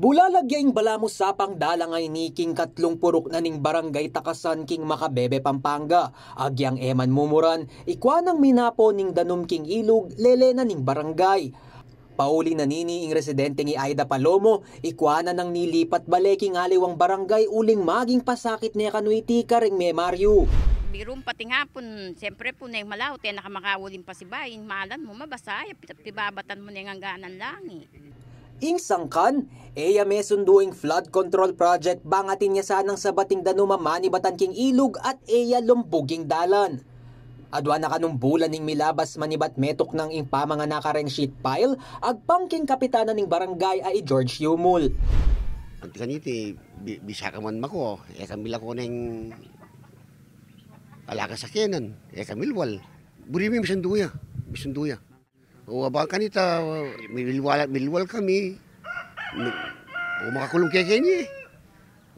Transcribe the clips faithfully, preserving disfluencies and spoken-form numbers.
Bulalag ya ing balamu sapang dalan ngeni king katlung puruk na ning barangay Takasan king Macabebe, Pampanga. Agyang e man mumuran, ikwa nang minapo ning danum king ilug lele na ning barangay. Pauli na nini ing residenteng i Aida Palomo, ikwa na nang nilipat bale king aliwang barangay uling maging pasakit ne kanu iti kareng memaryu. Birum pati ngapun, siyempre pu neng malaut, e na ka makauling pasibayu, malan mu mabasa, ya pi-, pibabatan mu neng angganan langi. Ing sangkan, e ya mesundu ing flood control project bang atin ya sanang sabat ing danum a manibatan king ilug at e ya lumbug ing dalan. Adwa na kanung bulan ing milabas manibat metuknang ing pamangan na kareng sheet pile, agpang king kapitanan ning barangay a i George Yumul. Anti kaniti, bi-, bisa ka man mako, e kami lako neng ala ka sakenan, e kami lual. Buri mi misundu ya, misundu ya. O, abang kanita, milwal, milwal kami. Mi-, o, makakulung kekeni.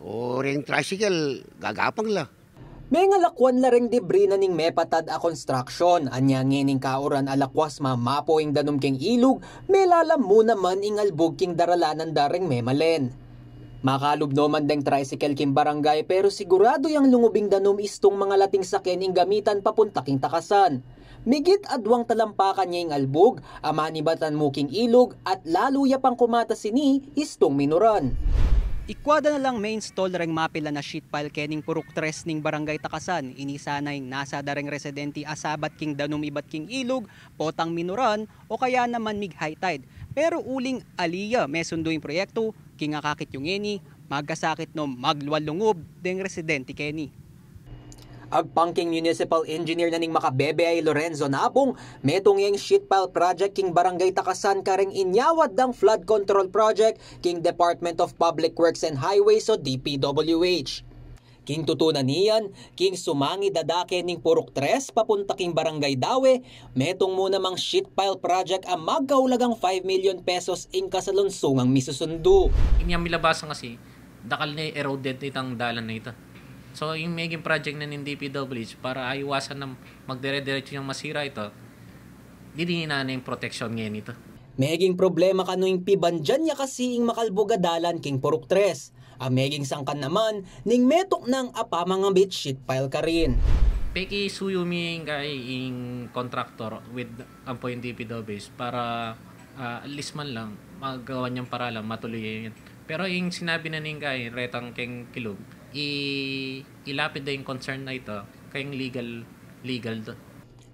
O, reng tricycle, gagapang la. Mengalakwan la reng debris na ning mepatad a construction. Anya ngening kauran a lakwas mamapo ing danum king ilug, melalam mu naman ing albug king daralanan da reng memalen. Makalub no man deng tricycle king barangay, pero siguradu yang lungub ing danum istung mangalating saken ing gamitan papunta king Takasan. Migit adwang talampakan ya ing albug a manibatan mu king ilug at lalu ya pang kumatas ini istung minuran. Ikwa da na lang me-install reng mapilan a sheet pile kening puruk tres ning Barangay Takasan. Ini sana ing nasa da reng residente a sabat king danum ibat king ilug, potang minuran, o kaya naman mig-high tide. Pero uling ali ya mesundu ing proyektu, king akakit yu ngeni, magkasakit no maglual lungub deng residente keni. Agpang king municipal engineer na ning Macabebe a i Lorenzo Napung, metung ya ing sheet pile project king Barangay Takasan kareng inyawad dang flood control project king Department of Public Works and Highways o D P W H. King tutu na niyan, king sumangid a dake ning Purok Tres papunta king Barangay Dawe, metung mu namang sheet pile project a magkaulagang five million pesos ing kasalunsungang misusundu. Inyang milabasan kasi, dakal ne eroded itang dalan na ita. So, ing meging project na ning D P W H para aiwasan na magdire-diretso yang masira ita, dininan ne ing proteksyon ngeni ita. Meging problema kanu ing pibandian ya kasi ing makalbug a dalan king Purok Tres. A meging sangkan naman ning metuknang a pamangabit sheet pile karin. Pekisuyu mi ing kai ing contractor with ampo ing D P W H para, ah, at least man lang magawa niyang paralan, matuloy yan. Pero ing sinabi na ning kai retang keng kilub, i-, ilapid da ing concern na ita keng legal, legal da.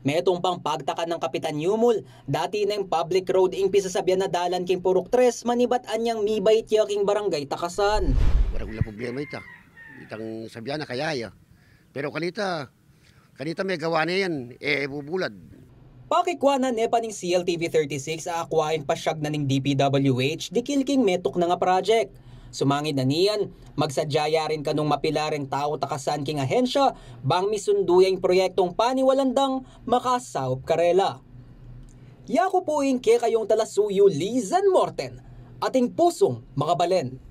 Metung pang pagtakan nang Kapitan Yumul, dati neng public road ing pisasabyan a dalan king Purok Tres, manibat anyang mibait ya king Barangay Takasan. Wala, wala problema ita. Itang sabyan na kaya ya. Pero kanita, kanita megawa ne yan, e bubulad. Pakikwanan ne pa ning C L T V thirty-six a akwa ing pasyag na ning D P W H dikil king metuknang a project. Sumangid na niyan, magsadya ya rin kanung mapila reng tau Takasan king ahensya, bang misundu ya ing proyektong paniwalan dang makasaup karela. Yaku pu ing kekayung talasuyu, Lizen Morten, ating pusung makabalen.